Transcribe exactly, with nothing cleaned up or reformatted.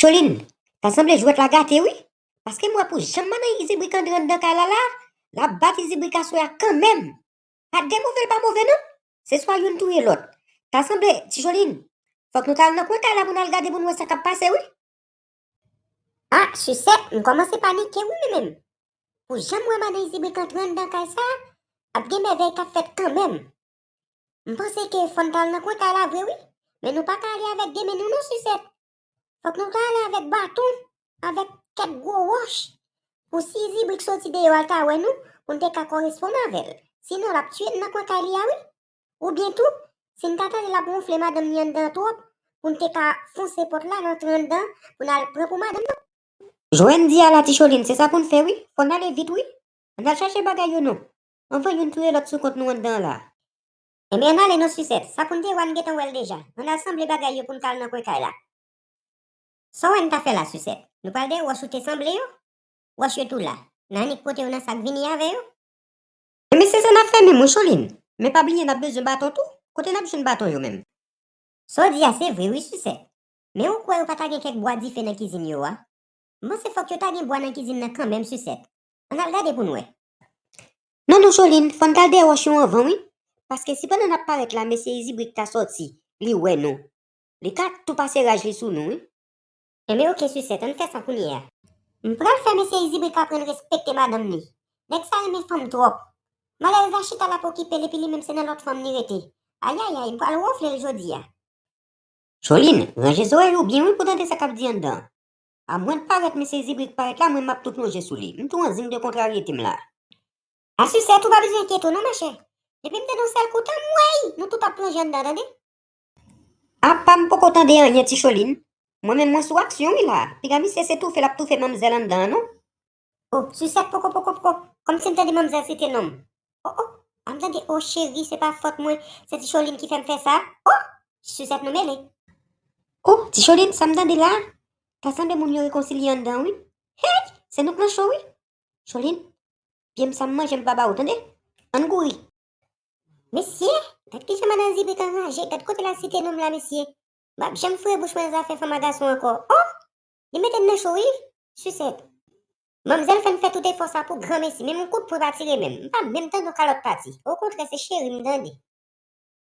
Cholin, ta sanble jwèt la gate wi. Paske m wè pou jan madanm Izibrik antre anndan kay la la, l ap bat Izibrik aswè a kanmenm. Pa t gen move l pa move non. Se swa youn touye lòt. Ta sanble, Ti Cholin, fòk nou t al nan kwen kay la pou n al gade pou n wè sa k ap pase wi. Ah, Sisèt, m kòmanse panike wi mwen menm. Pou jan m wè madan Izibrik antre anndan kay sa, ap gen mèvèy k ap fèt kanmenm. M panse ke fò n t al nan kwen kay la vre wi. Men nou pa ka ale avèk de men nou non, Sisèt. Fòk nou ta ale avèk baton, avèk kèk gwo wòch. Pou si Izibrik soti deyò al ta wè nou, pou n te ka koresponn avè l. Sinon, l ap tiye n nan kwen kay li a wi. Oubyen tou, si n ta tande l ap wonfle madanm ni anndan twòp, pou n te ka fonse pòt la, rantre anndan, pou n al pran pou madanm nan. Jwenn di a la Ti Cholin, se sa pou n fè wi. Fò n ale vit wi. Ann al chache bagay yo non. Anvan youn touye lòt sou kont nou anndan an la. Enben ann ale non Sisèt. Sa pou n te wè a n gentan wè l deja. Ann al sanble bagay yo pou n t al nan kwen kay la. Sa w wè n ta fè la Sisèt? Nou pral dèyè wòch ou te sanble yo? Wòch yo tou la. N a annik pote yo nan sak vini avè yo. Men mesye sa n ap fè menm wi Cholin. Men pa bliye n ap bezwen baton tou. Kote n ap jwenn baton yo menm? Sa w di a se vre wi Sisèt. Men ou kwè yo pa ta gen kèk bwa dife nan kizin yo a? M panse fòk yo ta gen bwa nan kizin nan kanmenm Sisèt. Ann al gade pou n wè. Non non Cholin, fò n t al dèyè wòch yo anvan wi. Paske si pandan n ap parèt la mesye Izibrik ta sòti, li wè nou, li ka tou pase raj li sou nou wi. Enben oke Sisèt, ann fè sa kounye a. M pral fè mesye Izibrik aprann respekte madanm li. Nèg sa renmen fanm twòp. Malèrez la chita l ap okipe l epi li menm se nan lòt fanm li rete. Ayayay, m pral wonfle l jodi a. Cholin, ranje zòrèy ou byen wi pou tande sa k ap di anndan an. Amwens parèt mesye Izibrik parèt la, mwen m ap tou plonje sou li. M tou anzin de kontraryete m la. A Sisèt ou pa bezwen enkyete w non machè. Depi m tande yon sèl kou tan m wèy, nou tout ap plonje anndan tande. Apa m poko tande anyen Ti Cholin. Mwen menm mwen sou aksyon wi la. Piga misye se toufe l ap toufe manmzèl anndan an non. Oh, Sisèt poko poko poko. Kòmsi m tande manmzèl site non m. Oh oh, a m tande oh cheri, se pa fòt mwen, se Ti Cholin ki fè m fè sa. Oh, Sisèt nou mele. Oh, Ti Cholin, sa m tande la? Ta sanble moun yo rekonsilye anndan wi. Hey, se nou k nan cho wi. Cholin, pye m sa m manje m pa ba ou tande. Ann kouri. Mesye, gad kijan madan Zibrik anraje, gad kote l al site non m la mesye. M p ap janm foure bouch mwen nan zafè fanm a gason ankò. Oh! Li mete m nan cho wi, Sisèt. Manmzèl fè m fè tout efò sa pou granmesi, menm yon kout pwen pa tire menm. M pa menm tande yon kalòt pati. Okontrè, se cheri m tande.